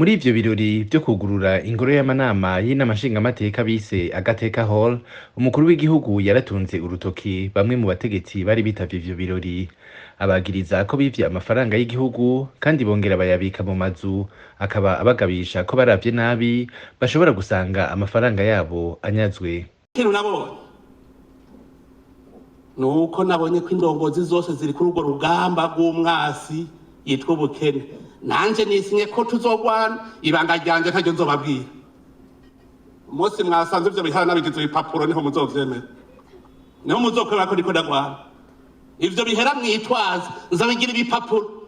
Muri ivyo birori vyo kwugurura ingoro y'amanama y'inama nshingamateka bise Agateka Hall, umukuru w'igihugu yaratunze urutoki bamwe mu bategetsi bari bitavye ivyo birori, abagiriza ko bivye amafaranga y'igihugu kandi bongera bayabika mu mazu, akaba abagabisha ko baravye nabi bashobora gusanga amafaranga yabo anyazwe. Ikintu nabonye ni uko nabonye ko indongozi zose ziri kuri urwo rugamba rw'umwasi yitwa ubukene. Nanje nisinye ko tuzogwana, ibanga ryanje ntaryo nzobabwira. Umunsi mwasanze ivyo bihara nabigize ibipapuro, niho muzovyemera, niho muzokwemera ko ndiko ndagwana. Ivyo bihera mwitwaza nzabigira ibipapuro,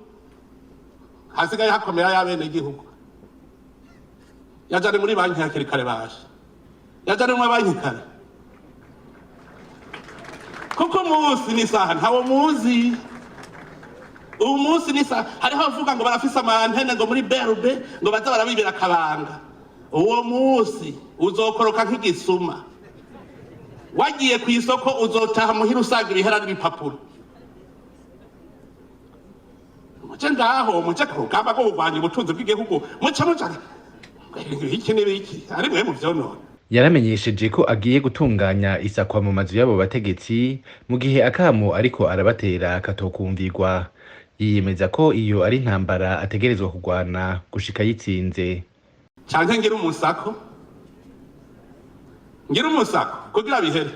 hasigaye hakomera y'abenegihugu. Yajane muri banki hakiri kare, bashe yajane mu banki kare, kuko umunsi n'isaha ntawo muzi. Uyu munsi n'isaha, hariho abavuga ngo barafise amantene ngo muri BRB, ngo baza barabibira akabanga. Uwo munsi uzokoroka nk'igisuma. Wagiye ku isoko, uzotaha muhira usanga ibihera n'ibipapuro. Muce ngaho, muce ku rugamba rwo kurwanya ubutunzi bw'igihugu, muce muca iki n'ibiki ari mwe muvyonona. Yaramenyesheje ko agiye gutunganya isakwa mu mazu y'abo bategetsi mu gihe akamo ariko arabatera katokumvirwa. Yiyemeza ko iyo ari intambara ategerezwa kurwana gushika ayitsinze. Canke ngira umusako, ngira umusako kugira bihere,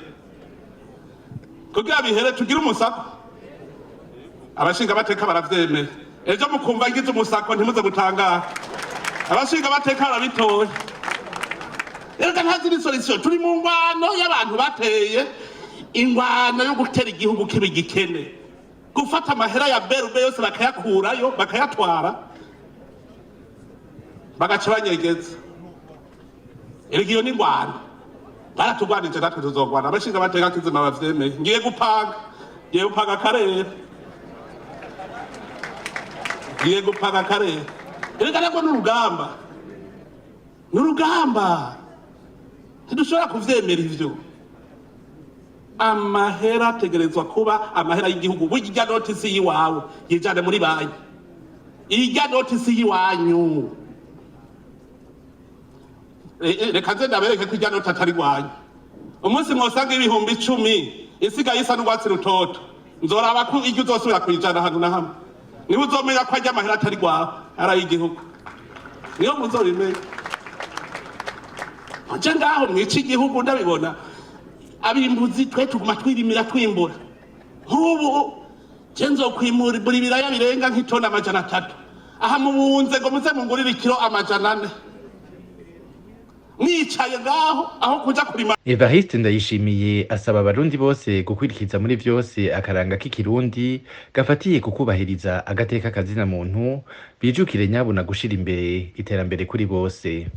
kugira bihere tugire umusako. Abashinga bateka baravyemeye. Ejo mukumva ngize umusako, ntimuze gutangara, abashinga bateka barabitoye. Erega nta zindi solution, turi mu ngwano y'abantu bateye ingwano yo gutera igihugu kiba igikene, gufata amahera ya BRB yose bakayakurayo, bakayatwara, bagaca banyegeza. Erega iyo ni ingwano baratugwanije, natwe tuzogwana. Abashinga bateka kizima bavyemeye. Ngiye gupanga, ngiye gupanga akarere, ngiye gupanga akarere. Erega nabwo ni urugamba, ni urugamba, ntidushobora kuvyemera ivyo. Amahera ategerezwa kuba amahera y'igihugu. Burya irya noti si iyiwawe, yijane muri banki. Irya noti si iyiwanyu. Reka nze ndabereke ko irya noti atari iwanyu. Umunsi mwosanga 10,000 isigaye isa n'urwatsi rutoto, nzoraba ko iryo uzosubira kuyijana ahantu na hamwe. Niho uzomenya ko arya amahera atari rwawe, ari ay'igihugu. Niyo muzobimenya. Muje ngaho mwica igihugu, ndabibona. Abimbuzi twe tuguma twirimira, twimbura. Nk'ubu je nzokwimura ibiraya birenga nk'itoni 300 aha mubunze, ngo muze mungurire ikiro 400, mwicaye ngaho aho kuja kurima. Evariste Ndayishimiye asaba abarundi bose gukwirikiza muri vyose akaranga k'ikirundi gafatiye ku kubahiriza agateka kazina muntu, bijukire nyabuna gushira imbere iterambere kuri bose.